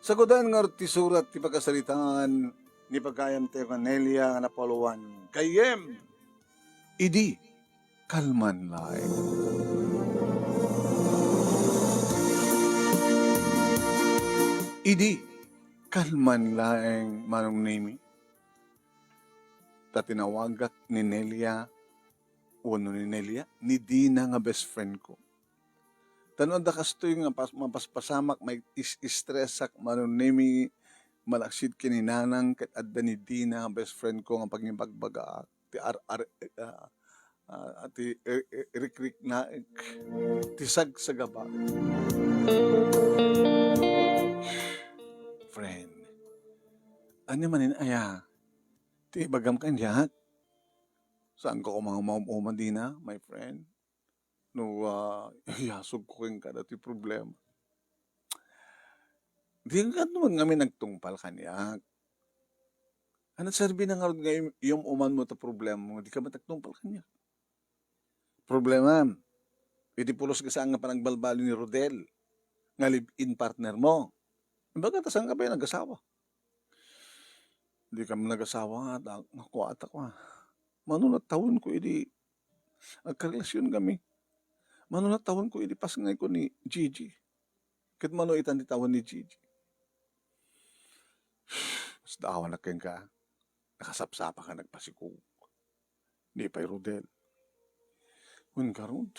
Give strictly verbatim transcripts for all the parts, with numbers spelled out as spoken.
Tagudan ngarud ti surat ti pakasaritaan ni pagayam tayo nga Nelia nga napauluan. Gayyem, idi kalman laeng. Idi kalman laeng, Manong Nemi. Ta tinawagak ni Nelia, wenno ni Nelia, ni Dina nga best friend ko. Ta no adda kastoy nga pas-, mapaspasamak, mai-is-istresak, Manong Nemi, malaksid ken ni Nanang, ket adda ni Dina nga best friend ko nga pangibagbagaak. Ti ar-, ar-, ah, ah, ti ir-, ir-, irikiriknaek, ti sagsagaba. Friend, ania manen aya ti ibagam kaniak? Saanka koma nga maum-uma, Dina, my friend? No, ah, iyasugko kenka datoy problema. Dika man ngamin agtungpal kaniak. Ania serbina ngarud nga im-, ium-umanmo ta problema mo, dika met agtungpal kaniak? Problemam, iti pulos nga saan nga panagbalbaliw ni Rodel nga live-in partner mo. Imbag ta, saanka pay nagasawa? Dika man nagasawa nga, ta-, nga kuatak, ah. Mano natawenko idi agkarelasionkami? Mano natawenko idi pasngayko ni Gigi? Ket mano itan ti tawen ni Gigi? Kasla awanak kenka, nakasapsapa ka nagpasikog. Ni pay Rodel. Wen garud.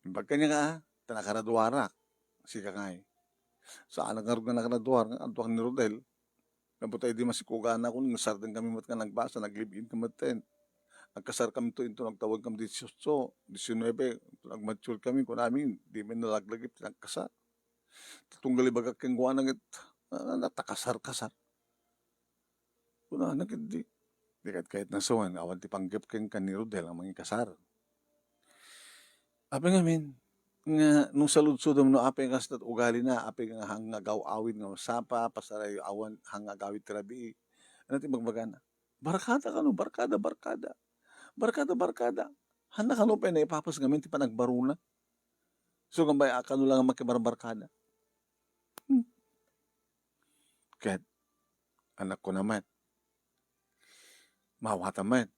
Imbag kaniak, ta nakaraduarak. Sika ngay. Saanak ngarud nga nakaraduar nga adtoak ni Rodel. Gapu ta idi masikuganakon, nga sardengkami met nga nagbasa, nag-live-in ka metten. Agkasarkami to inton agtawenkamin dieciocho, diecinuebe, inton agmature kami, kunami, di met nalaglagip ti nagkasar. Tunggal ibagak kenkuana ket, ah, natakasar-kasar. Kunana ketdi, "Di ket kayatna sa wen, awan ti panggep kenka ni Rodel nga mangikasar." Apay ngamin, nga no saludsodem no apay nga kasta ti ugalina, apay nga haan nga agaw-awid nga masapa, pasarayo awan haan nga agawid ti rabii. Ania ti ibagbagana? Barkada kano, barkada, barkada. Barkada, barkada. Haanna kano pay naipapas ngamin ti panagbaruna. So, ngem bay, a, kano lang nga makibarbarkada. Hmm. Ket, anakko na met. Mawata met.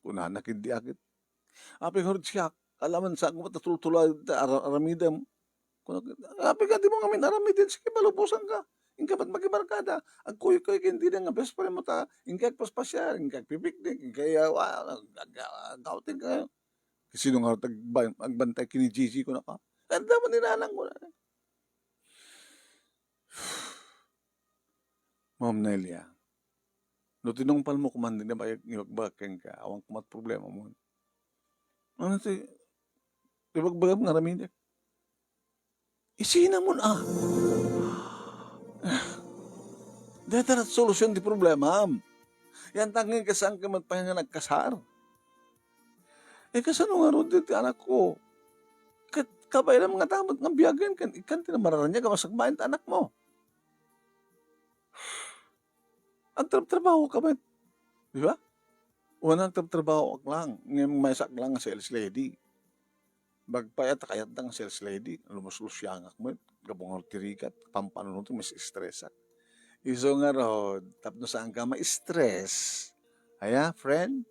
Kunana ketdi a ket, "Apay ngarud siak, alaman sa, agmat tultula, ar-, aramidem." Kuna, "Apay nga dimo ngamin aramiden? Sige, palubosanka. Inka met makibarkada. Agkuyog kayo ken Dina nga best friend mo ta, inka agpaspasiar, inka agpipiknik, inka, ah, wa-, ag-, ag-, ag-outing kayo." Sino nga agban-, agbantay ken ni Gigi, kunana? Adda man ni Nanang, kunana. Ma'am Nelia, no tinungpalmo koma ti ibagbagak kenka, awan koma ti problemamon. Ania ti ibagbagam nga aramidek? Isinamon, a. Dayta la ti solusyon ti problemam. Yan ta ngay, kasano ka met pay nga nagkasar? Eh, kasano ngarud ti anakko? Ket kabaelam nga ta met nga biagen ken ikkan ti namararaniag a masakbayan ti anakmo. Agtrabtrabaho ka met, di ba? Wen, agtrabtrabaho ak lang, ngem maysa ak lang nga sales lady. Bagpay a ta kayatda nga sales lady, lumuslusiangak met, gapu ngarud ti rigat, pampanunot, mas-stressak. Isu ngarud, tapno saanka ma-stress, aya, friend?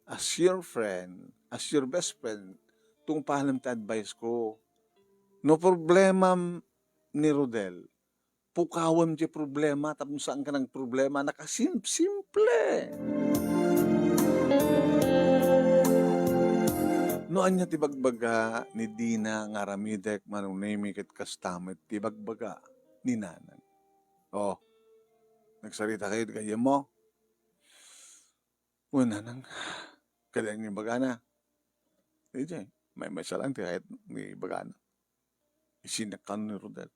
As your friend, as your best friend, tungpalem ti advice ko. No problemam ni Rodel, pukawem ti problema tapno saanka nagproblema. Nakasim-, simple. No ania ti bagbaga ni Dina nga aramidek, Manong Nemi, ket kasta met ti bagbaga ni Nanang. Oh, nagsarita kayo, gayyem mo? Wen, Nanang, kadi nga ibagana. Idiay, maymaysa lang ti kayat nga ibagana. Isinak kano ni Rodel.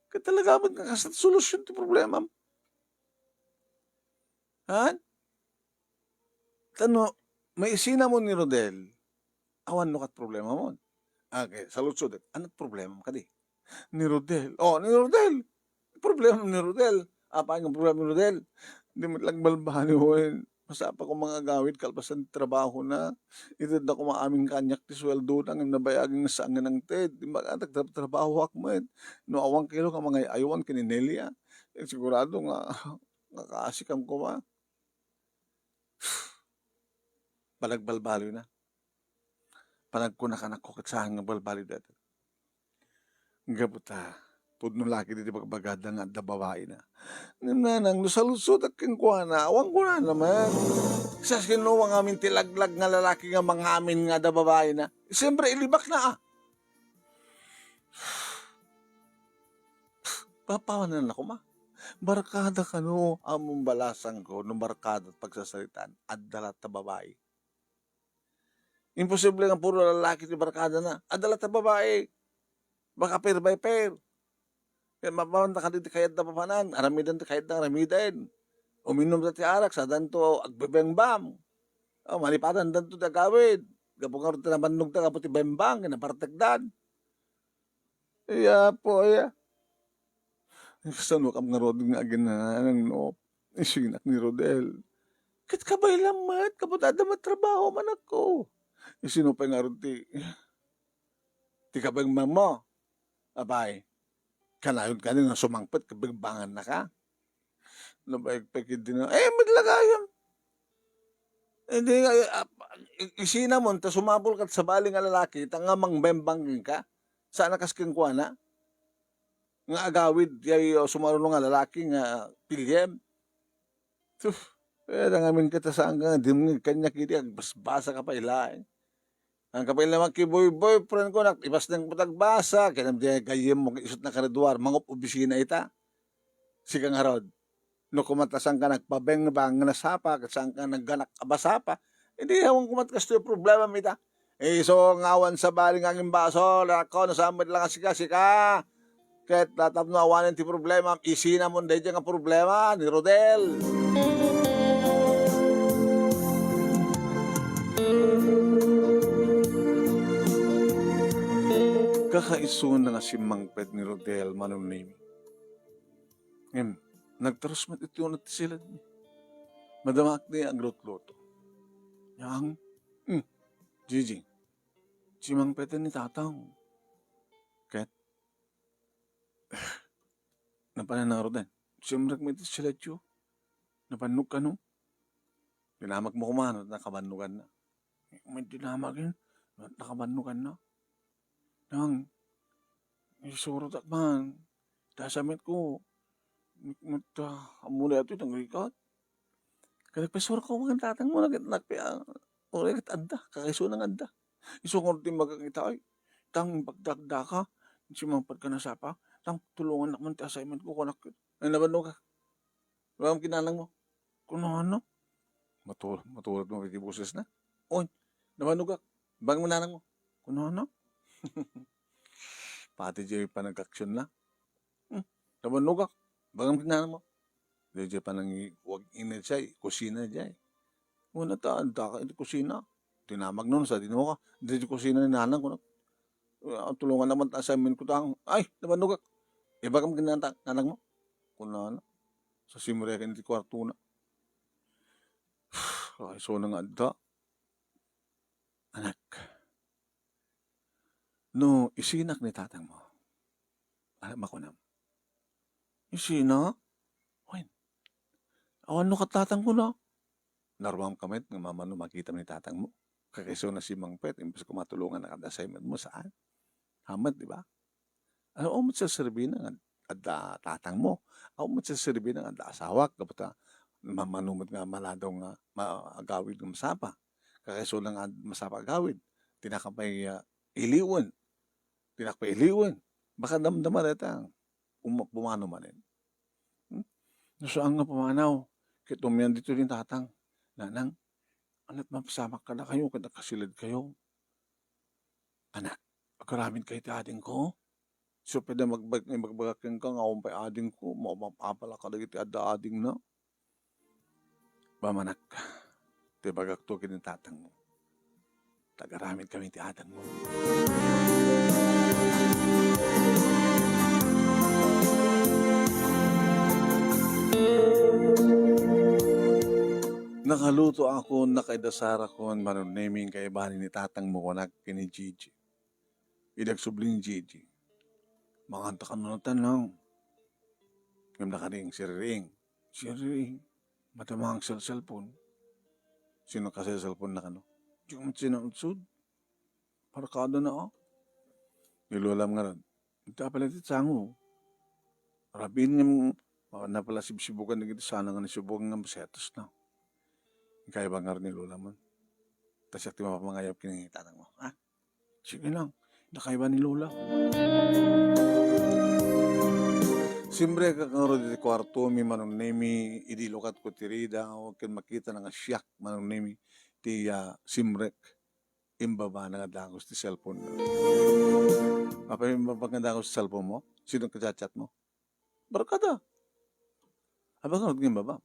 Ket talaga met nga kasta ti solusyon ti problemam. Han? Ta no, maisinamon ni Rodel, awan no kat problemamon. Okay, saludsodek, ania ti problemam kadi? Ni Rodel. Oh, ni Rodel. Problema ni Rodel. Apay nga problema ni Rodel? Di met lang balbaliwen. Sapa ko mangagawid kalpasan ti trabahona. Itedna koma amin kaniak ti suweldona ngem nabayag nga saan nga nangted. Imbag a nagtratrabahoak met. No awan kilo nga mangay-aywan ken ni Nelia, eh, sigurado nga, nga kaasikan koma. Panagbalbaliwna. Panagkunakanakkon ket saan nga balbaliw dayta. Gapu ta, pudno la ketdi ti bagbagada nga adda babaina. Ngem nanang, no saludsodak kenkuana, awan kunana met. Sa sino nga amin ti laglag nga lalaki nga mangamin nga adda babaina? Siyempre, ilibakna, a. Papawanan na koma. Barkada kano, ammom balasangko, no barkada ti pagsasaritaan, adda latta babai. Imposible nga puro lalaki ti barkadana. Adda latta babai. Baka pair by pair. Kaya mapawanta kadi ti kayatda papanan. Aramiden ti kayatda aramiden. Uminumda ti arak, sadanto agbebembang. O, malipatandanto ti agawid. Gapu ngarud ti nabannogda gapu ti bembang, kinapartekdan. Iya po, iya. Kasano kam ngarud nga aginanang no isinak ni Rodel? Ket kabay la met, gapu ta adda met trabaho manakko. Isino pay ngarud ti, ti kabengmangmo? Apay, kanayon kadi nga sumangpet ket bengbanganna ka? Nabaigpeg iti na, eh, met la gayam. Hindi nga, eh, ap-, i-, isinamon ta sumapul kat sabali nga lalaki, ta nga mangbembang kenka. Saan a kas kenkuana? Nga agawid, yay, o, sumaruno nga lalaki nga piliem. Sus, eh, nangamin ka ta saan ka nga dimngeg kaniak iti agbasbasa ka pay laeng. Ang kapil naman ki boy-, boyfriend ko, nak-, ibas ng putagbasa, kaya di gayyem mo, isut na kariduar, mangup obisina ita. Sika ngarud. No kumat ta saan ka nagpabeng ba nga nasapa, ket saan ka nagganak a basapa, hindi awan kumat kastoy problema mita. Isu nga awan sabali nga aging basol, ako, no saan met lang a sika, sika. Ket tapno awanen ti problema, isinamon daydiay nga problema ni Rodel. Kakaisuna nga simmangpet ni Rodel, Manong Nemi. Ngem, nagtarus met iti uneg ti siledmi. Madamaak ni aglutluto. Yang, hmm, Gigi, simmangpeten ni tatang. Ket, napanan na ngaruden. Simrek met iti siledyo. Nabannog kano? Dinamagmo koma no nakabannoganna. May dinamagen, nakabannoganna. Nang, isurotak man. Dasamet ko. Mutta, amuna ito, nangrikat. Kada pesura ko, mga tatang mo, nagit, nagpi-, ah, uray ket adda, kakaiso nang adda. Isu nga ti magkakita, ay, tang pagdakdaka, simmangpet ka nasapa, tang tulungan nak man ti assignment ko, kunak. Ay, nabannog ka. Wala kang kinanang mo. Kunana? Matur-, matured mo iti boses na. Oy, nabannog ka. Bang mo nanang mo. Kunana? Pati di panagkaksyon na. Hmm, nabannog ka. Bang mo kinanang mo. Di di panangiwag ina jay, kusina jay. Wala ta, adda ka iti kusina. Tinamag nun sa dino ka. Di di kusina ni nanang ko. Ah, tulungan naman ta assignment ko tang. Ay, nabannog ka. Ibagam kinanang mo. Kunana. Sa simreken iti kwarto na. Ay, so na nga adda. Anak, no isinak ni tatang mo, ala makunam? Isina? Wen, awan no kat tatang ko na. Narwam ka met nga mamano makita ni tatang mo. Kakaiso na simmangpet, imbes ko matulungan na kada assignment mo, saan? Hamet, di ba? Awan met serserbina nga adda tatang mo. Awan met serserbina nga adda asawak, gapu ta mamano met nga maladaw nga ma-, agawid nga masapa. Kakaiso lang nga masapa agawid. Di na ka pay, ah, iliwen. Di na ka pay iliwen. Baka damdama dayta. Puma-, pumanaw manen. Hmm? No saan nga pumanaw, ket umian dito ni tatang. Nanang, ania't mapasamak kadakayo, ket nakasiled kayo. Anak, agaramid kayo ti adingko? Isu pay da magbag-, magbagak kenka nga awan pay adingko, ma-, mapapala kadagiti adda adingna. Bamanak, ti bagakto ken ni tatangmo. Tagaramid kami ti adingmo. Nakaluto akon, nakaidasarakon, Manong Nemi, kaibanen ni tatangmo kunak ken ni Gigi. Idi agsubli ni Gigi, "Manganta kano latta, Nang." Ngem nakariing si Riing. Si Riing, mata mangagselselpon. Sino ka cellphone na kano? Di ka met sinaludsod. Barkada na, ah. Ni Lolam ngarud, "Ita pala ti sango. Rabiin ngem, ah, napala sibsibugan dagiti sana nga nasibugan nga masetos na." Kaiba ngarud ni Lola man. Ta siak ti mapamangayab ken ni tatangmo, ha? Sige lang. Nakaiba ni Lola. Simrek ngarud iti kuarto mi, Manong Nemi, idi lukatko ti ridaw, ken makita na nga siak, Manong Nemi, ti, ah, simrek. Imbabana nga dagus ti cellphone na. Apay, imbaba nga dagus ti cellphone mo? Sino kachat-chat mo? Barkada. Aba, ngarud nga imbaba.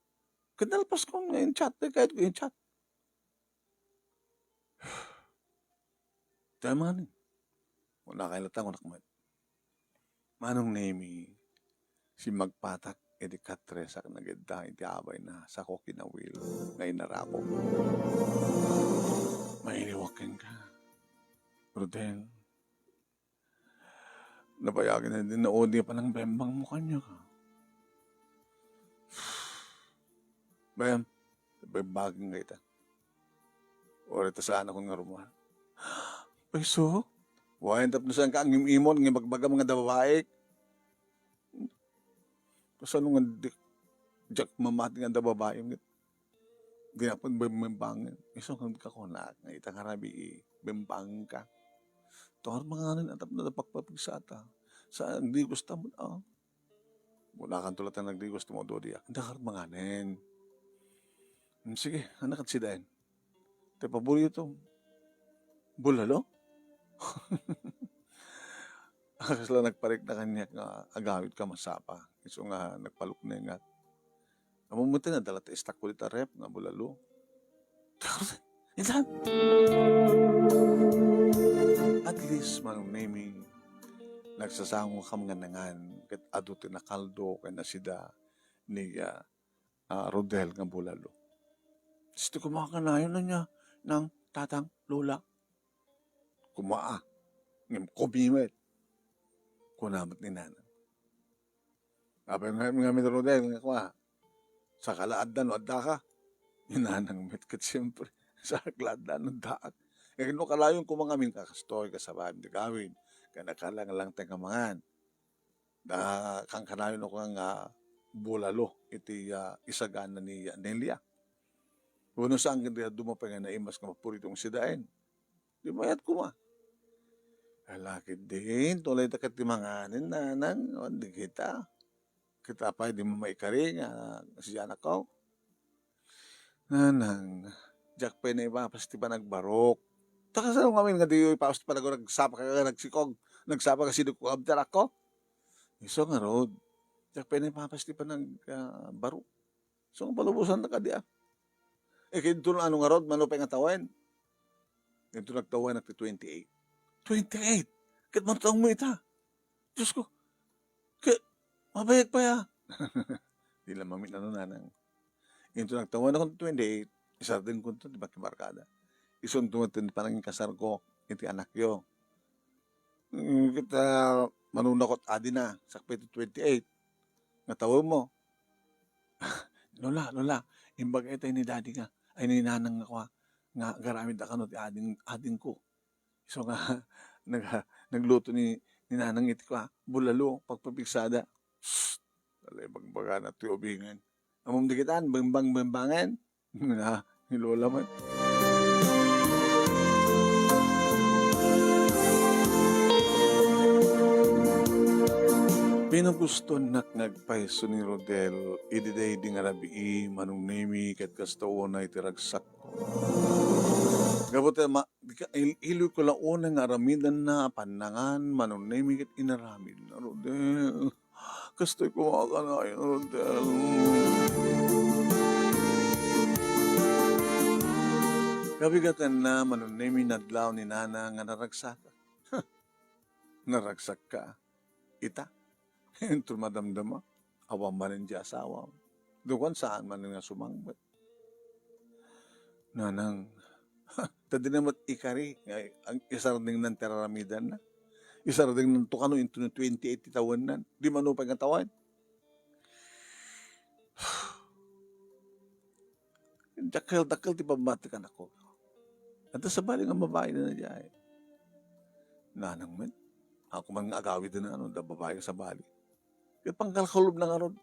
Ket nalpas ko nga in-chat, di kayat ko in-chat. Tayo manen. Wala kayo latang, wala kumain. Manong Nemi, simmagpatak iti katresak nagedda iti abayna, sako kinawil nga inarakok. Mailiwak kenka, Rodel. Nabayagin na din na odi pa nang bembang mo kanya ka. Bayam, bembagin ka ita. Ori ta saan akon nga rummuar. Ay, so? Wayan tapno saan ka ang im-imon nga bagbagam nga dababaik. Kasano nga di, diak mamati nga dababaik. Di na pud bem-, bembangin. Isu nga kakunak nga ita nga rabii, bembangin ka. Tuar manganin atap na pagpapigsata. Sa ang di gusto mo, ah. Wala kan tulatan nagdigos ti maudodiak. Dakar manganen. Hmm, sige, anak at sidain. Ti paborito. Bulalo? Kasla nagparik na kaniak nga agawid ka masapa. Isu nga nagpaluknengat. Amo mo ti nadala ti istak ko dita rep nga bulalo. Insan? At least, Manong Nemi, nagsasango kam nga nangan, ket adu ti nakaldo ken nasida ni, ah, ah, Rodel nga bulalo. Isu ti kumakanayon na niya, nang tatang, lola. Kumaa, ngem kumimet. Kuna met ni nanang. Apay nga, nga ni Rodel, nga kua, sakala adda no adda ka. Ni nanang met ket siyempre, sakala adda no addaak. Eh, no kalayon ko mangamin ka, kastoy, kasabaan ti gawid, ken nakalanglang ti nga mangan. Da, kankanayon ko nga bulalo iti, ah, isagana ni Nelia. Wenno saan ket di dumapay nga naimas nga mapuritong sidaen. Di mayat koma. Ala, ket di, tulay ta ket ti manganen, nanang, o, di kita. Kita pay di mo maikari nga sidianak ko. Nanang, diak pay naipapas ti panagbarok. Ta kasano ngamin nga diyo ipapas ti panagbarok, nagsapa ka, nagsikog, nagsapa ka, siduk ko, abdarak ko? Isu ngarud, diak pay naipapas ti panag, ah, barok. So, palubosan na kadi, ah. Eh, kinto no ano ngarud, mano pay nga tawen? Kinto nagtawen ti twenty-eight. Twenty-eight? Ket mano tawen mo ita? Diyos ko, ket mabayag pay, ah. Di la mamin-ano, nanang. Kinto nagtawen ako ti twenty-eight, isardeng ko ti makibarkada. Isunto met ti panangikasar ko iti anakyo. Mm, ket, ah, manunakot adi na, sakbay ti twenty-eight. Nga tawen mo. Lola, lola, imbaga itay ni daddy nga, ay ni nanang nga kua, nga agaramid a kano ti ading, ading ko. Isu nga, nag-, nagluto ni, ni nanang iti kua, bulalo, pagpapigsada. Psst! Alay, bagbagana ti ubingen. Amom di kitan, bembang-bembangen. Na, ni Lola man. Pinagustoannak nga agpayso ni Rodel, idi daydi nga rabii, Manong Nemi, ket kasta unay ti ragsakko. Gapu ta ma-, di ka, il-, iloy ko la unay nga aramidenna a pannangan, Manong Nemi, ket inaramidna, Rodel. Kastoy koma kanayon, Rodel. Kabigatanna, Manong Nemi, nadlaw ni Nana nga naragsaka. Huh, naragsakka. Ita, inton madamdama, awan manen di asawam. Dukan saan manen nga sumangpet. Nanang, ta dina met ikari nga ag-, isardengnan ti ar-aramidanna. Isardengnan to kano intono twenty-eight ti tawenna. Di mano pay nga tawen. Dakkel-dakkel ti pammatik, anakko. Adda sabali nga babai daydiay. Nanang met, ako man nga agawidna, no, adda babai nga sabali. Ket pangkalkalubna ngarud.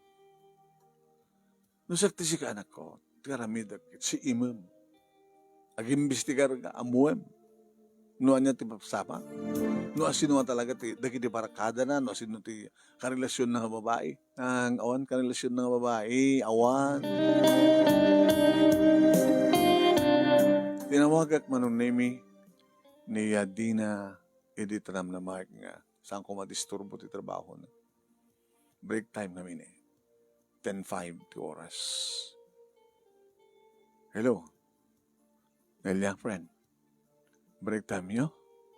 No siak ti sika, anakko, ti aramidek ket siimem. Agimbestigarka, ammoem no ania ti mapsama. No asino a talaga ti dagiti barkadana, no asino ti karelasionna nga babai. Ang awan karelasionna nga babai, awan. Tinawagak Manong Nemi ni Yadina idi tinamnamaek nga saan ko madisturbo ti trabahona. Break time kami ni. Ten five ti oras. Hello. Nelia, friend. Break time yo?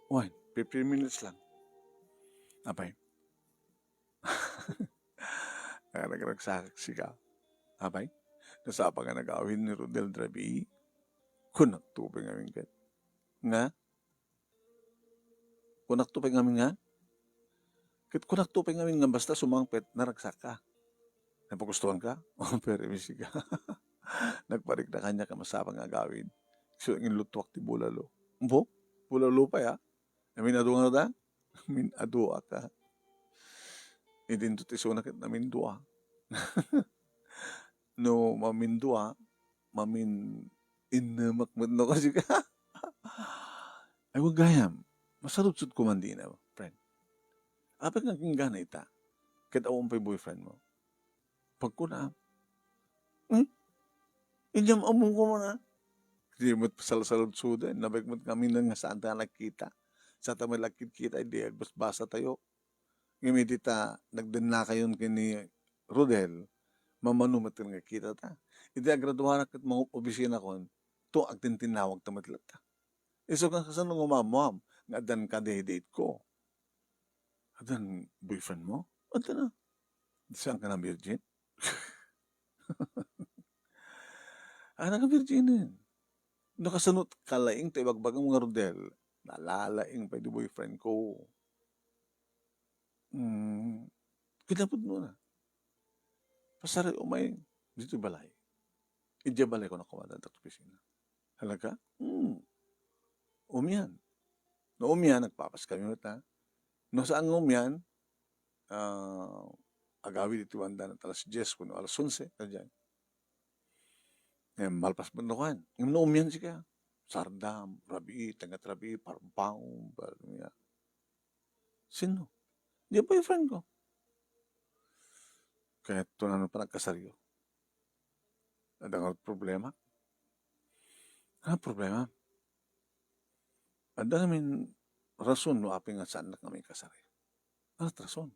Wen, fifteen minutes lang. Apay? Naragragsak sika. Apay? Nasapa nga nagawid ni Rodel Drabi. Kunakto pay ngamin ket. Nga? Kunakto pay ngamin nga? Ket kunakto pay ngamin nga basta sumangpet, naragsakka. Napagustuanka? O, pero imbestiga. Nagparikna kaniak a masapa nga agawid. Isu nga inlutuak ti bulalo. Bo? Bulalo pay, a? Amin-adu nga da? Amin-aduak, a? Idinto ti isuna ket namindua. No mamindua, mamin-, innemek met no kasika. Ay, wa gayam. Masaludsod ko man dina, friend. Apay nga kinggana ita? Ket awan pay boyfriend mo? Pagkuna, "Hmm? Idiam ammo ko man, a?" Di met pasalsaludsoden, nabek met kami nga saan ta nagkita. Saan ta met nagkita, idi agbasbasa tayo. Ngem idi ta nagdennakayon ken ni Rodel, mamano met nga nagkita ta. Idi agraduarak ket mangup-opisina kon, to agtintinnawag ta met latta. Isu nga kasano nga umammoam nga addan ka date ko? Addan boyfriend mo? Adda na. Saan ka na virgin? Anak ka virgin. Nakasano ka laing ta ibagbagam nga Rodel? Nalalaing pay di boyfriend ko. Hmm. Kinapudno na. Pasari umay dito balay. Idiay balay ko nakuha dagiti opisina. Talaga? Hmm. Umian. No umian, nagpapas kami met, ha? No saan nga umian, ah, agawid iti banda na alas dies kuno alas onse, kadiay. Ngem malpas met no kuan. Ngem no umian sika, sardam, rabii, tengnga ti rabii, parpaw, parpaw. Sino? Di boyfriend ko. Kaya ito na panagkasaryo. Adda nga problema? Ano problema? Adda ngamin rason no apay nga saannak nga maikasar. Ano rason?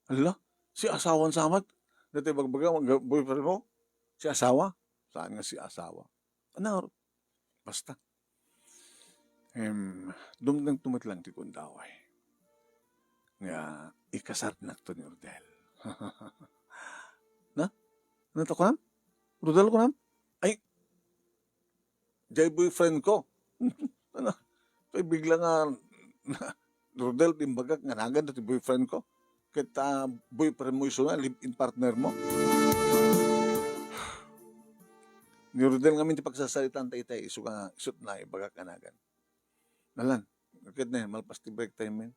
Ala, si asawan samat. Dati bagbaga, mag-, boyfriend mo? Si asawa? Saan nga si asawa? Ano? Basta. Em, dumteng tumet lang ti kundaway. Nga, ikasarnak to ni Rodel. Na? Ano to, kunam? Rodel, kunam? Ay, jay boyfriend ko. Ano? Kay bigla nga, Rodel, imbagak nga nagan ti boyfriend ko. Ket, ah, boyfriend mo isuna, live-in partner mo. Ni Rodel ngamin ti pagsasaritaan ta itay, isu nga, isut na, ibagak nga nagan. Nalan, ket ne, malpas ti break time, men.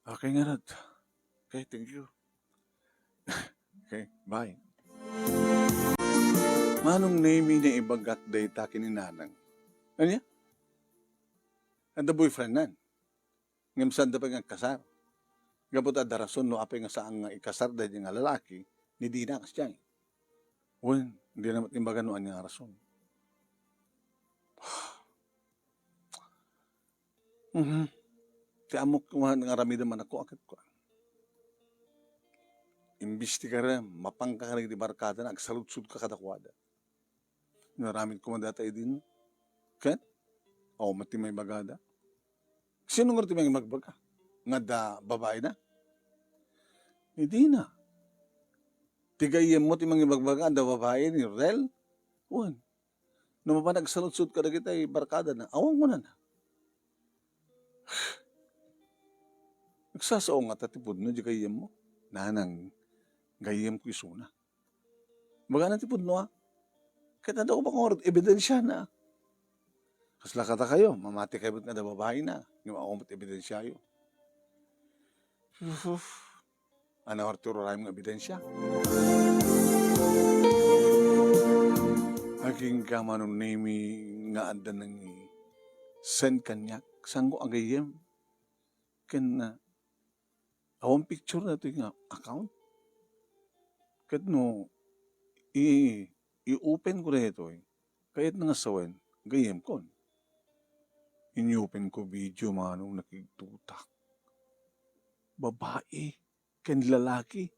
Okay nga rod. Okay, thank you. Okay, bye. Manong Nemi nga ibagak dayta ken ni Nanang. Ania? Adda boyfriend nan. Ngem saan da pay nga agkasar. Gapu ta adda rason no apay nga saan nga ikasar daydi nga lalaki, ni dina kasdiay. Wen, dina met imbaga no ania nga rason. Mhm. Ti ammok nga aramidem, anakko, a ket kuan. Imbestigarem, mapanka kadagiti barkadana, agsaludsodka kadakuada. Inaramid koma data idin. Ket? Awan met ti maibagada. Sino ngarud ti mangibagbaga nga adda babaina? Ni dina. Ti gayyemmo ti mangibagbaga nga adda babai ni Rodel? Wen. No mapan agsaludsod kadagiti barkadana, awan kunana. Nagsasao ngata ti pudno di gayyemmo. Nanang, gayyemko isuna. Bagana ti pudno, a. Ket adda ko pangngurot, ebidensiana. Kasla kadakayo, mamati kayo met nga adda babaina, ngem awan met ebidensiayo. Uf, ania ti uray nga ebidensia? Agingga, Manong Nemi, nga adda nangi-send kaniak, saanko a gayyem. Ken, ah, awan picture daytoy nga account. Ket no i-, i-open ko daytoy, kayatna nga sawen, gayyemkon. Ini-open ko video, Manong, nakigtutak. Babai ken lalaki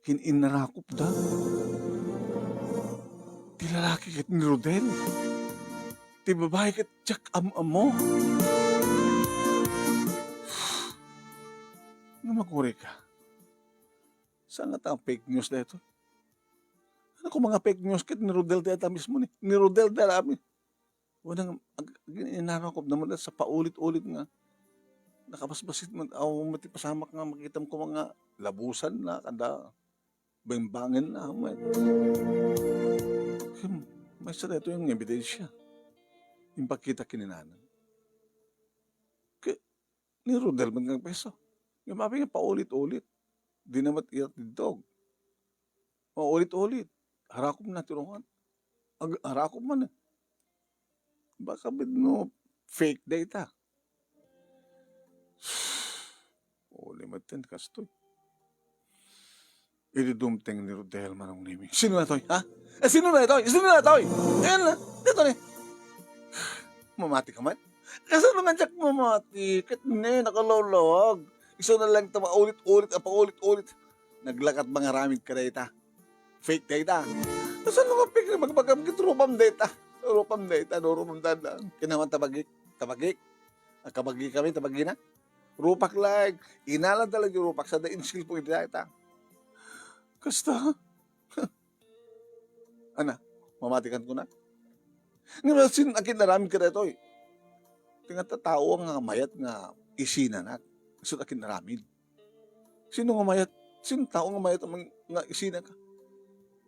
ken innarakopda. Ti lalaki ket ni Rodel. Ti babai ket diak am-ammo. Nga makurika. Saan nga ta fake news daytoy? Ania koma nga fake news ket ni Rodel dayta mismo ni, ni Rodel dayta mi-, Wen, ag-, ag-, inarakopda met sa paulit-ulit nga nakabasbasit met, awan met ti pasamak nga makitam koma nga labusanna, kada bembangenna, met. Hmm, maysa daytoy nga ebidensia. Impakita ken ni nanang. Ke-, ni Rodel met nga agpayso. Ngem apay nga paulit-ulit? Dina met itiddog. Maulit-ulit. Harakop na ti rungan. Ag-, harakop man, eh. Baka bet no fake dayta. Uli met ti kastoy. Idi dumteng ni Rodel, Manong Nemi. Sino daytoy, ha? Eh, sino daytoy? Sino daytoy? Ayan na. Dito ni. Mamati ka man? Kasano nga diak mamati? Ket ne, nakalawlawag. Isu na lang ta maulit-ulit, a paulit-ulit. Naglakat mangaramid ka dayta. Fake dayta. Kasano nga fake nga bagbagam ket rupam dayta? Rupam dayta, no, rupam dayta. Kinaman tabagik, tabagik. Akabagi kami, tabagina. Rupak lang. Inalada lang ti rupak, sada insil po iti dayta. Kasta. Ana, mamatikan ko na. Ngem sino a kinaramid kadaytoy? Ti nga tao nga mayat nga isinanak. Sino a kinaramid? Sino nga mayat? Sino tao nga mayat a mang-, nga isinaka?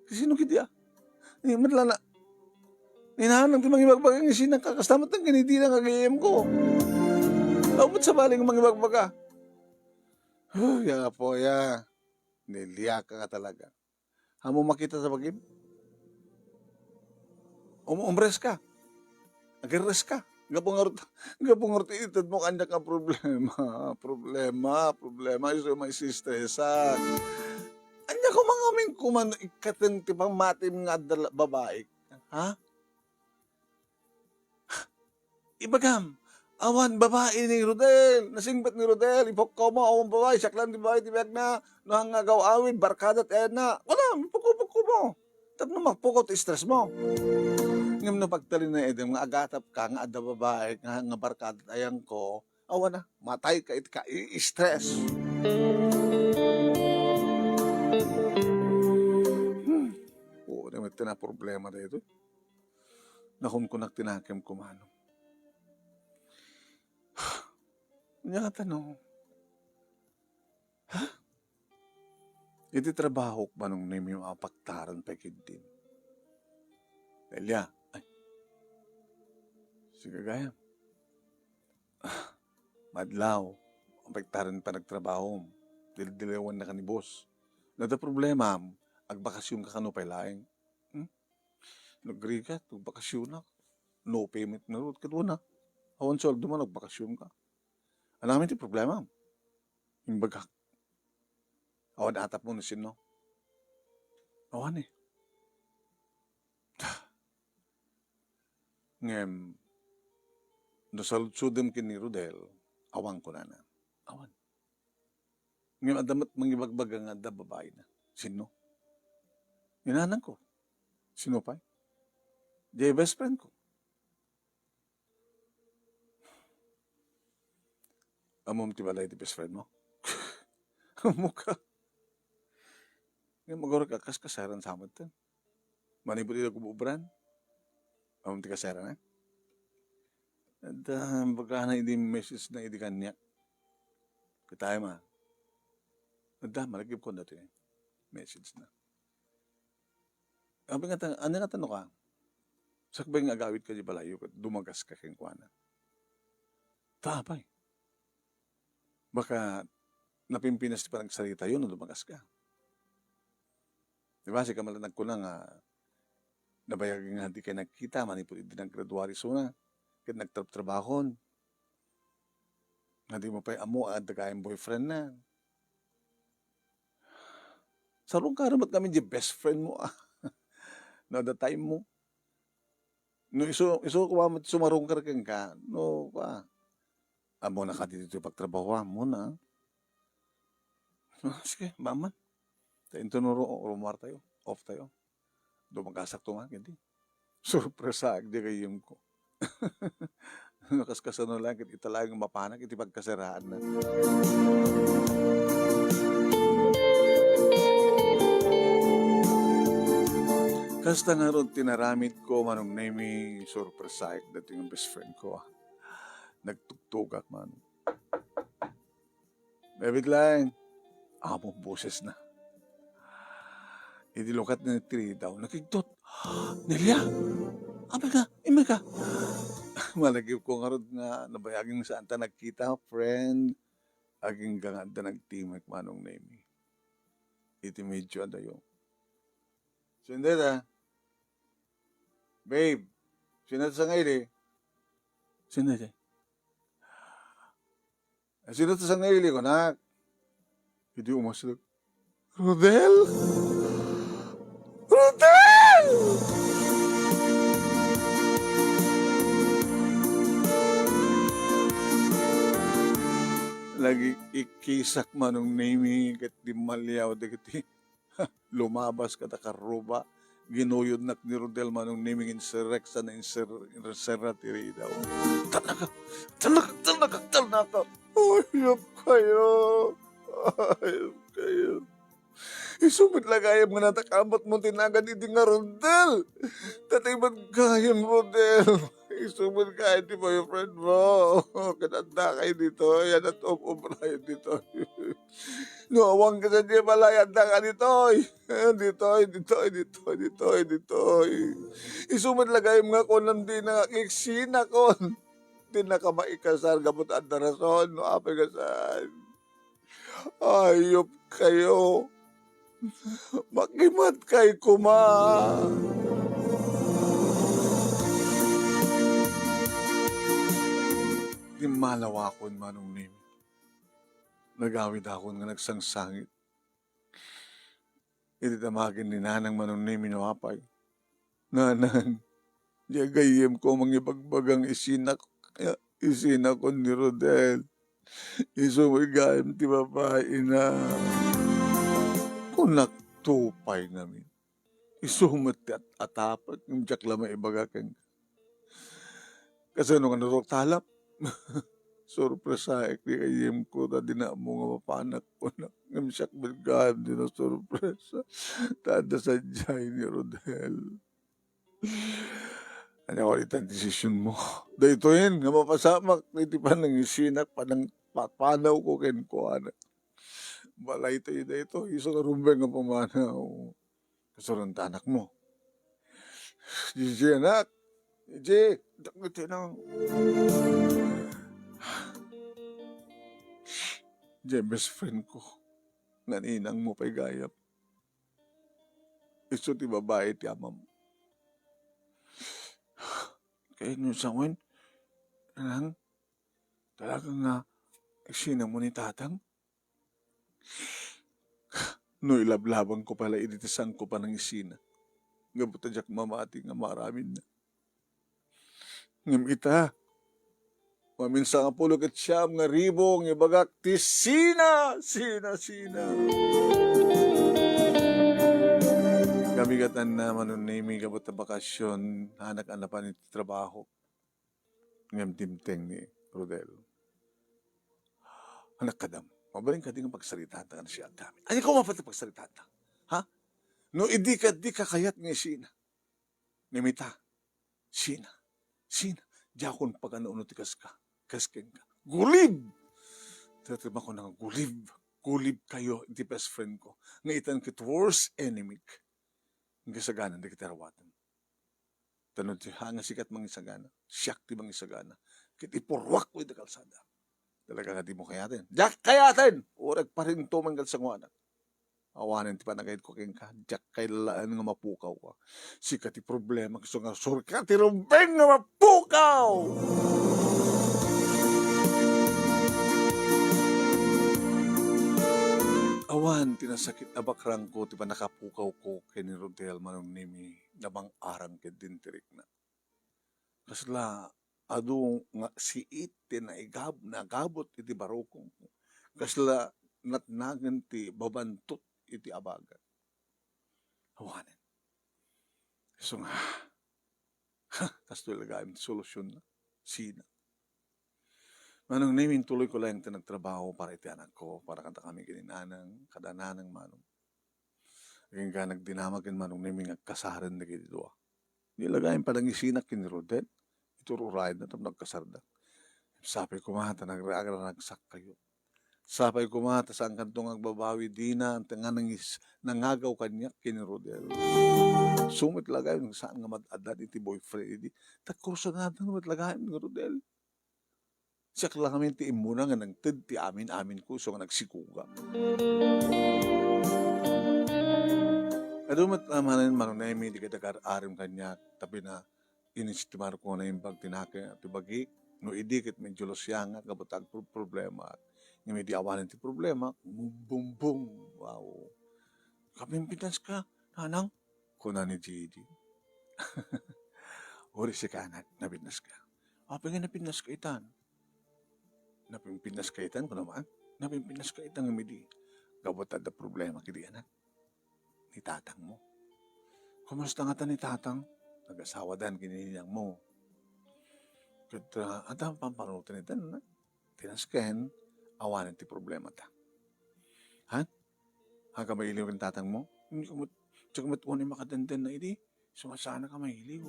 Sino kiti a? Ni, met la na, ni nanang ti mangibagbaga nga isinaka. Kasta met lang kiniti na nga gayyemko. Aw, met sabali nga mangibagbaga. Huh, ya po, ya. Niliaka ka talaga. Ammom a kita tabagim? Um-, umres ka. Agerres ka. Gapu ngarud, gapu ngarud itedmo kaniak nga problema, problema, problema, isu a maisistresak. Ania koma ngamin koma no ikkaten ti pammatim nga adda la-, babaik? Ha? Ibagam, awan babai ni Rodel. Nasingpet ni Rodel. Ipukkaw mo, awan babai. Siak lang ti babai ti biagna. No, nga agaw-awid, barkada ti ayanna. Wala, ipukkaw-pukkaw mo. Tapno mapukaw ti stress mo. Ngem no pagtalinaedem nga agatap ka nga adda babai nga, nga barkada ti ayanko, awan na, matay ka iti ka-i-stress. Hmm. Oo, naman iti na problema daytoy. Nakunkunak ti nakemko, Manong. Ania ngata no? Ha? Iti trabahok, Manong Nemi, mapaktaran pay ketdin. Delia, ay. Sige, gayam. Ah, madlaw, mapaktaran pay nagtrabahom. Dildilawannaka ni boss. No adda problemam, agbakasionka kano pay laeng. Hmm? Nagrigat, nagbakasionak. No payment ngarud, ket wen a. Awan sueldo man, nagbakasionka. Ania ngamin ti problema? Imbagak. Awan atapmo no sinno? Awan, eh. Ngem, no saludsodem ken ni Rodel, awan kunana. Awan. Ngem adda met mangibagbaga nga adda babaina. Sinno? Ni nanangko. Sino pay? Diay best friend ko. Ammom ti balay ti best friend mo? Ammok a. Ngem aguray ka, kaskasaran sa met ten. Manipud iti nagububran. Awan ti kasarana? Adda, baga na idi message na idi kaniak. Kitaem a. Adda, malagipkon datoy message na. Abi nga ta, ania nga tano ka? Sakbay nga agawidka di balayyo, ket dumagaska kenkuana. Ta, apay? Baka napimpinas ti panagsaritayo no dumagaska. Di ba, sika met la nagkuna nga nabayag nga dikay nagkita manipud idi naggraduar isuna, ket nagtrabtrabahon. Nga dimo pay ammo a adda gayam boyfriend na. Sarungkar met ngamin di best friend mo, ah. No, the time mo. No, isu, isu koma met sumarungkar kenka, no, kua. Ammona kadi ditoy pagtrabahoam, ammona. Ah, sige, maaman. Ta inton ru-, rumuar tayo, off tayo. Dumagasak to man, hindi. Sorpresaak di gayyemko. Nakaskasano lang ket ita laeng mapanak iti pagkasaraanna. Kasta ngarud ti naramidko, Manong Nemy, sorpresaek datoy nga best friend ko, ah. Nagtugtugak man. David Lang, amo bosesna. Idi lukat ni Trida, nakigtot. Nelia! Apay ka? Immay ka? Malagipko ngarud nga nabayag nga saanta nagkita, friend. Agingga nga adda nagtimek, Manong Nemy. Iti medyo adayo. Sino dayta? Babe, sino dayta sa ngaili? Sino dayta? Sino dayta sa ngaili, kunak? Idi umaslek. Rodel? Rodel! Nagik-ikkisak, Manong Nemy, ket dimmaliaw dagiti lumabas kada karruba. Ginuyodnak ni Rodel, Manong Nemy, inserrek sana inser-, inserra ti ridaw. Talnaka! Talnaka! Talnaka! Talnaka! Ayop kayo! Ayop kayo! Isu met la gayam nga natakamatmo ti nagan idi nga Rodel. Tatay met gayam, Rodel. Isu met gayam ti boyfriend mo. Ket addaka ditoy, ania ti um-ubrayo ditoy? No awan ka sa di balay, addaka ditoy. Ditoy, ditoy, ditoy, ditoy, ditoy. Isu met la gayam nga kunam dina nga agsinakon. Dinaka maikasar gapu ta adda rason, no apay nga saan. Ayop kayo. Makimatkay koma. Dimmalawakon, Manong Nemy. Nagawidakon nga nagsangsangit. Idi damagen ni Nanang, Manong Nemy, no apay. Nanang, diay gayyemko mangibagbaga nga isinak-, isinak-, isinakon ni Rodel. Isu met gayam ti babaina. Kunak to pay ngamin. Isu met ti at-atapek, ngem diak la maibaga kenka. Kasano nga naruktalap? Sorpresaek ti gayyemko, ta dina ammo nga mapanak, kunak. Ngem siak met gayam ti nasorpresa. Ta adda sadiay ni Rodel. Ania koma ita ti desisionmo? Daytoyen nga mapasamak iti panangisinak, panang-, papanawko kenkuana. Balaytayo daytoy, isu nga rumbeng nga pamanaw. Kasuron ta anakmo. Gigi, anak. Gigi, dagiti na. Diay best friend ko. Naninangmo pay gayam. Isu ti babai ti amam. Kayatmo sawen, Nang, talaga nga isinakmo ni Tatang? No ilablabangko pay la idi ti saanko panangisina, gapu ta diak mamati nga maaramidna. Ngem ita, maminsangapulo ket siam nga ribu nga ibagak ti sina, sina, sina. Kabigatanna, Manong Nemy, gapu ta bakasion, hanak a napan iti trabaho. Ngem dimteng ni Rodel. Anak kadam, mabalin kadi nga pagsaritaanta nga siak gamin? Ania koma pay ti pagsaritaanta? Ha? No idi ka, dika kayat nga isina. Ngem ita, Sina? Sina? Diakon pagano-ano ti kas ka, kas kenka. Gulib! Tattaba ko nga gulib. Gulib kayo iti best friend ko. Nga itan ket worst enemy. Nga saganan dagiti aruaten. Tano ti ha nga sikat mangisagana. Siak ti mangisagana. Ket ipurruak ko iti kalsada. Talaga nga di mo kayaten. Diak kayaten! Uray agparinto man ket sanguanak. Awanen ti panagayat ko kenka. Diak kailaen nga mapukaw ka. Sika ti problema, isu nga surka ti rumbeng nga mapukaw! Awan ti nasakit a bakrangko ti panakapukaw ko ken ni Rodel, Manong Nemi, namang-arang ket dintirikna. Kasla adu nga siit ti naigab-, nagabut iti barukong. Kasla natnagen ti babantot iti abagan. Awanen. Isu nga, kastoy la gayam ti solusionna. Sina? Manong Nemi, intuloy ko laeng ti nagtrabaho para iti anakko, para kadakami ken ni Nanang, kada Nanang Manong. Agingga nagdinamag ken Manong Nemi nga agkasaren dagiti dua. Di la gayam panangisinak ken ni Rodel. Itur urayna tapno agkasarda. Sapay koma ta nagraragsak kayo. Sapay koma ta saan kanto nga agbabawi dina, anta nga nangis-, nangagaw kaniak ken ni Rodel. Isu met la gayam saan nga mad-addan iti boyfriend idi. Ta kursunada met la gayam ni Rodel. Siak la ngamin ti immuna nga nangted ti amin-amin ko isu nga nagsikuga. Adu met, ah, manen, Manong Nemi, dagiti agar-aram kaniak, tapno inestimar ko nga naimbag ti nake-, ti bagik, no idi ket medyo lusiangak gapu ta agpro-, problema. Ngem idi awanen ti problema, bum, bum, bum. Wow. Kapimpitas ka, Nanang? Kuna ni Gigi. Uri sika, anak, napintas ka. Apay nga napintas ka itan? Napimpitas ka itan, kuna man? Napimpitas ka itan nga midi. Gapu ta adda problema kidi, anak. Ni tatang mo. Kumusta ngata ni tatang? Nagasawadan ken ni ninang mo. Ket, ah, adda pampanunoten itan, anak. Tinasken, awanen ti problemata. Ha? Agka mailiw ken tatang mo? Diak met, diak met unay makadenden na idi. Sumasana ka mailiw.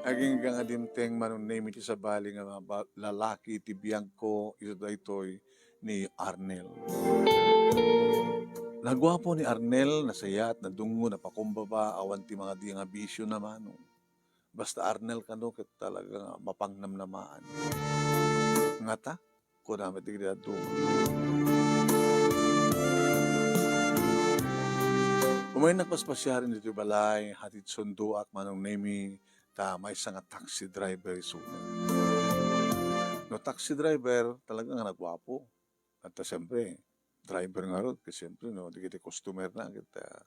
Agingga nga dimteng, Manong Nemi, ti sabali nga maba-, lalaki ti biagko, isu daytoy ni Arnel. Naguapo ni Arnel, nasayat, nadungngo, napakumbaba, awan ti mangadi nga bisio na, Manong. Basta Arnel kano ket talaga nga mapangnamnamaan. Ngata, kuna met dagiti dadduma. Umaynak paspasiaren ditoy balay, hatid sundoak, Manong Nemi, ta maysa nga taxi driver isu. No taxi driver, talaga nga naguapo. At, ah, siyempre, driver ngarud, ket siyempre, no, dagiti customer na, ket, ah,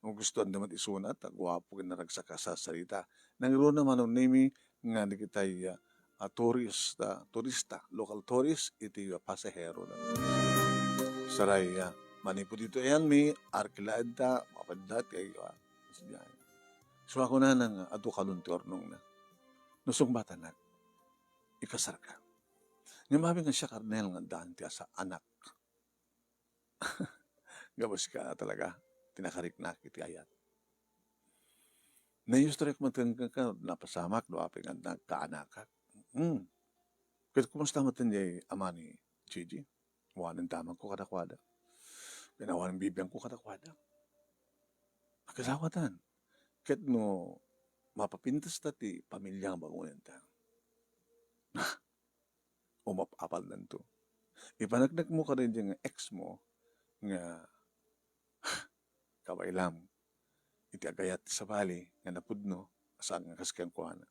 no gustoanda met isuna, ta guapo ken naragsak a sarsarita. Nangruna, Manong Nemi, nga dagitay, ah, ah, tourist, ah, turista, local tourist, iti, ah, pasahero na. Saray, ah, manipud ditoy ayanmi, arkila enta, mapadda ti, ah, so, ako na nang adu kalon ti urnongna. No sungbatanak, ikasarka. Ngem amin nga siak, Arnel, nga addaan ti asa-, anak. Gapu sika talaga, ti nakariknak iti ayat. Naiustrek met kenka, napasamak, no apay nga nagkaanakak. Hmm. Ket kumusta met diay ama ni Gigi? Awanen damagko kadakuada. Ken awanen bibiangko kadakuada. Agkasawatan. Ket no mapapintesta ti pamilia nga bagonenta, umap-apaldanto. Ipaneknekmo kadagiti nga ex mo nga kabaylam iti agayat ti sabali nga napudno, saan nga kas kenkuana.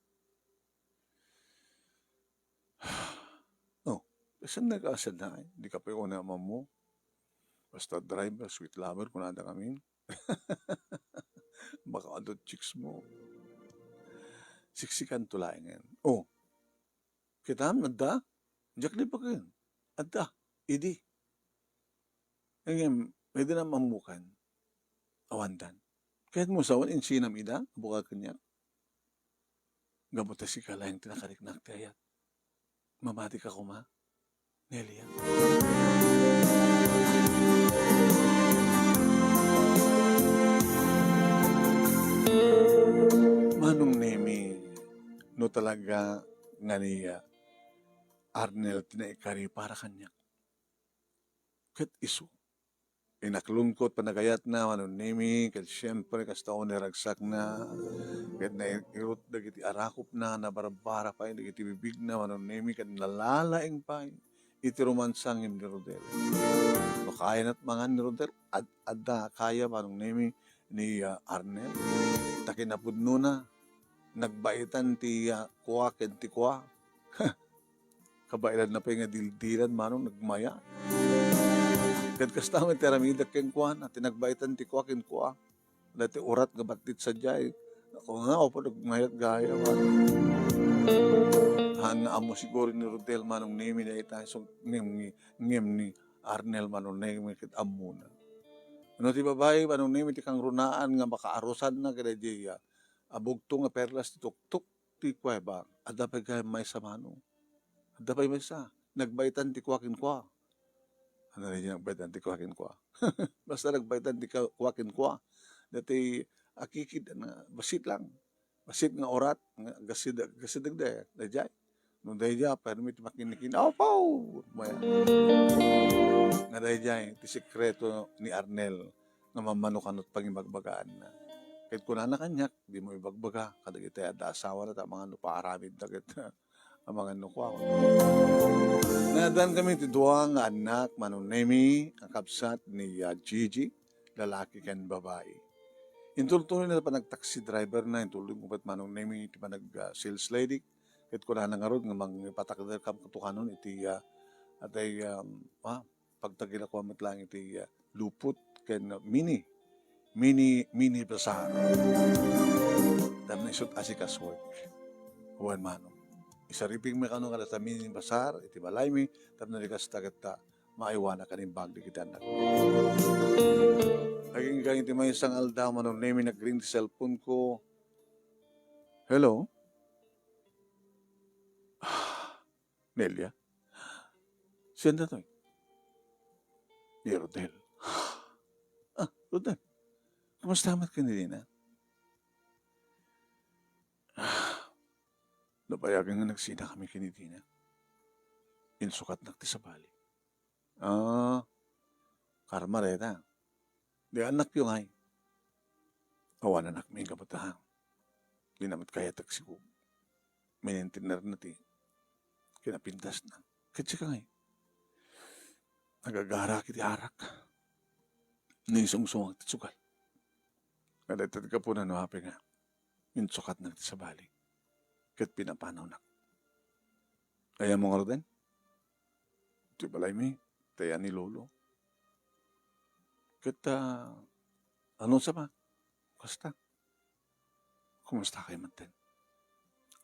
Oh, saan nga kaasada, eh? Di ka pay una ammo. Basta driver, sweet lover, kunada ngamin. Baka adu chicks mo. Siksikanto laengen. Oh, kitam, adda? Diak di pa ken. Adda. Idi. Ngem, pwede na mammukan. Awandan. Kayat mo sawen, insinam ida, buka kaniak. Gapu ta sika laeng ti nakariknak ti ayat. Mabati ka koma, Nelia. no talaga nga ni, ah, Arnel ti naikari para kaniak. Ket isu, inaklungkot panagayatna, Manong Nemi, ket siempre, kasta unay ragsakna, ket nairot dagiti arakupna, nabarbara pay dagiti bibigna, Manong Nemi, ket nalalaing pay iti rumansa ngem ni Rodel. No kayana ti mangan ni Rodel, ad-, adda kaya, Manong Nemi, ni, ah, Arnel. Ta kinapudnona, nagbaitan ti, ah, kua ken ti kua. Kabaelanna pay nga dildilan, Manong, nagmaya. Ket kasta met ti aramidek kenkuana, ti nagbaitan ti kua ken kua. Dati urat nga battit sadiay. Ako nga, opo, nagmayat gaya, Manong. Haan nga ammo siguro ni Rodel, Manong Nemi, dayta, so, ngem, ngem ni Arnel, Manong Nemi, ket ammona. No ti babai, Manong Nemi, ti kangrunaan nga makaarusanna kadaydiay a bugto nga perlas ti tuktok ti kueba, adda pay gayam maysa, Manong. Adda pay maysa. Nagbaitan ti kua ken kua. Ano na yung nagbaitan ti kua ken kua? Basta nagbaitan ti ka-, kua ken kua. Dati akikid, ano, basit lang. Basit nga urat, nga gasid-, gasideg da, dayjay. No dayjay, permi ti makinikina. Apaw! Maya. Nga dayjay, ti sekreto ni Arnel nga mammano kano ti pangibagbagaanna. Ket kunana kaniak, dimo ibagbaga kadagiti adda asawana ta amangan no paaramidda ket amangan no kua. Naaddan kami ti dua nga annak, Manong Nemi, a kabsat ni, ah, Gigi, lalaki ken babai. Intultuloyna ti panagtaxi driverna, intultuloy met Manong Nemi ti panag, ah, sales lady, ket kunana ngarud nga mangipatakder kam kato kanon iti, ah, atay, um, ah, pagtagilakuan met laeng iti, ah, lupot ken mini, mini, mini bazaar. Tapno isut' asikasuek. Wen, Manong. Isaripigmi kano nga adda mini bazaar iti balaymi, tapno di kasta ket ta maaywanak a naimbag dagiti annak. Agingga iti maysa nga aldaw, Manong Nemi, nagring ti cellphone ko. Hello? Nelia? Sian datoy? Ni Rodel. Ah, Rodel. Kumusta met ken ni Dina? Ah, nabayagen nga nagsina kami ken ni Dina. Insukatnak ti sabali. Ah, karma dayta. Di annakyo ngay. Awan annakmi gapu ta. Di na met kayat agsigug. Minentenerna ti kinapintasna. Ket sika ngay. Nagagarak iti arak. Naisungsungak ti sugay. Nga dayta ti gapuna no apay nga insukatnak ti sabali. Ket pinapanawnak. Ayanmo ngaruden? Ti balaymi, tayan ni Lolo. Ket, ah, ano sa ba? Kasta? Kumusta kayo manten?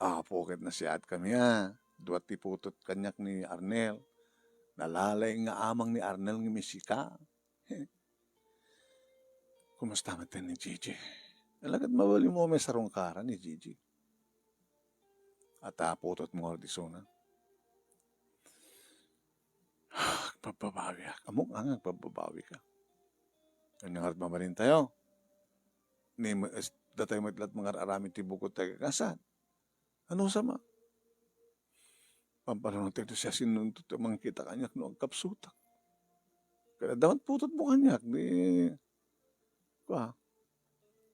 Apo, ket nasiatkami a. Dua ti putot kaniak ni Arnel. Nalalaing nga amang ni Arnel nga misika. Kumusta manten ni Gigi? Alagad mabalin mo may sarungkaran ni Gigi. At, ah, putot mo nga isuna. Agpagbabawi ak. Ammok nga agpagbabawi ka. Ania ngarud mabalin tayo? Ni, es-, datay met la't mangar-aramid ti bukod tayo kakasat. Ano sa ma? Pampanunotek to siya sinunto ti mangkita kaniak no agkapsutak. Kada damat putot mo kaniak, di, kwa,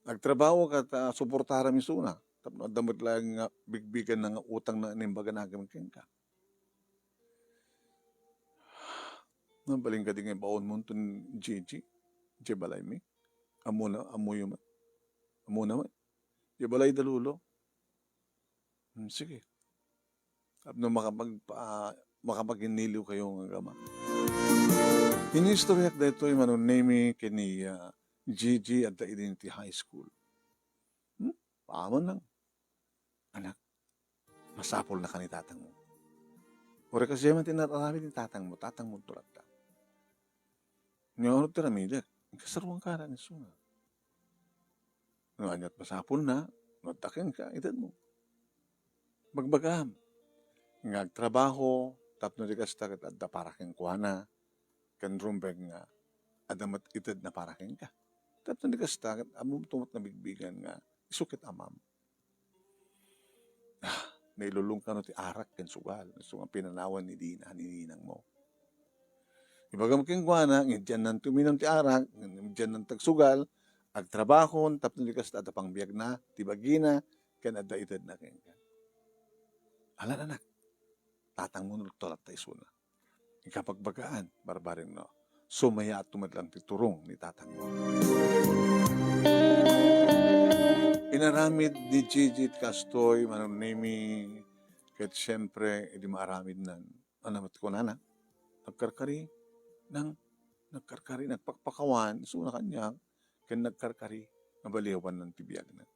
agtrabaho ka ta suportaram isuna. Tapno adda met laeng nga bigbigan na nga utang na inimbagan amin kenka. Nabalin ka di nga ibaon mo ton Gigi, Gigi balaymi. Amo na, amo yun man. Amo naman. Di balay da Lolo. Hmm, sige. Tapno makapag-, ah, makapaginniliw kayo nga agama. Inistoryak daytoy Manong Nemi ken ni, ah, Gigi adda idi ti high school. Hmm? Paman lang. Anak, masapul na ka ni tatang mo. Uray kasi man ti nararamid ni tatang mo, tatang mo to latta. Nga ano ti ramidek? Kasaruan ka na ni Suna. No aniat masapul na, no adda kenka, ited mo. Bagbagam nga agtrabaho, tapno di kasta ket adda para kenkuana, ken rumbeng nga adda met ited na para kenka. Tapno di kasta ket ammom to met nabigbigan nga isu ket amam. Ah, nailulong kano ti arak ken sugal, isu nga pinanawan ni Dina, ni ninangmo. Ibagam kenkuana, nga diannan ti uminum ti arak, diannan ti agsugal, agtrabahon, tapno di kasta, adda pangbiagna, ti bagina, ken adda itedna kenka. Alan, anak, tatangmo no agtulatta isuna. Ikapagbagaan, barbareng no. Sumayaatto met lang ti turong ni tatangmo. Inaramid ni Gigi ti kastoy, Manong Nemi, ket siempre, idi maaramidnan. Ano met kunana? Nagkarkari, nang, nagkarkari, nagpakpakawan, isuna kaniak, ken nagkarkari, nga baliwannan ti biagna.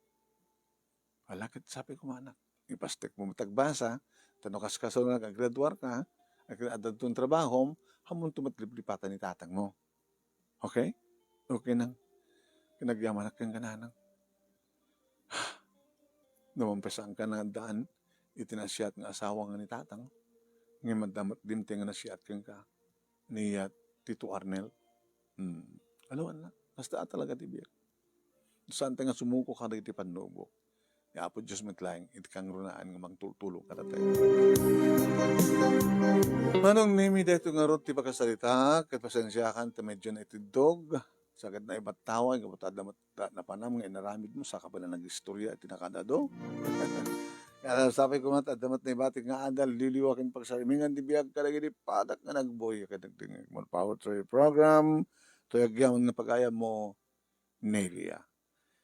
Ala, ket sapay koma, anak, ipastekmo met agbasa, ta no kaskasano nga aggraduarka, ag-, adda ti trabahom, ammonto met liplipatan ni tatangmo. Okay? Okay nang, ket agyamanak kenka, nanang. No mampesanka nga addaan iti naasiat nga asawa nga ni tatang, ngem adda met dimteng nga naasiat kenka, ni, ah, Tito Arnel. Hmm. Aluanna, kasta a talaga ti biag. Saanta nga sumuko kadagiti pannubok. Ni Apo Dios met laeng iti kangrunaan nga mangtultulong kadatayo. Manong Nemi, daytoy ngarud ti pakasarita, ket pasensiakan ta medyo naitiddog. Sakit na ibattawa, gapu ta adda met napanam nga inaramidmo, saka pay la nagistorya iti nakadado. Kaya sapay koma ta adda met naibatik nga adal, liwliwa ken pagsarimingan ti biag kadagiti padak nga nagbuy ken nagdingngeg. More power to your program. Toy agyaman nga pagayammo, Nelia.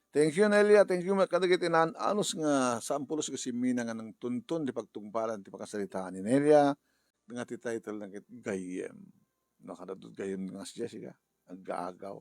Thank you, Nelia. Thank you met kadagiti naan-anus nga sampulos nga simmina nga nangtuntun ti pagtungpalan ti pakasaritaan ni Nelia nga ti title na ket Gayyem. No, kadadot gayyem nga si Jessica, aggaagaw.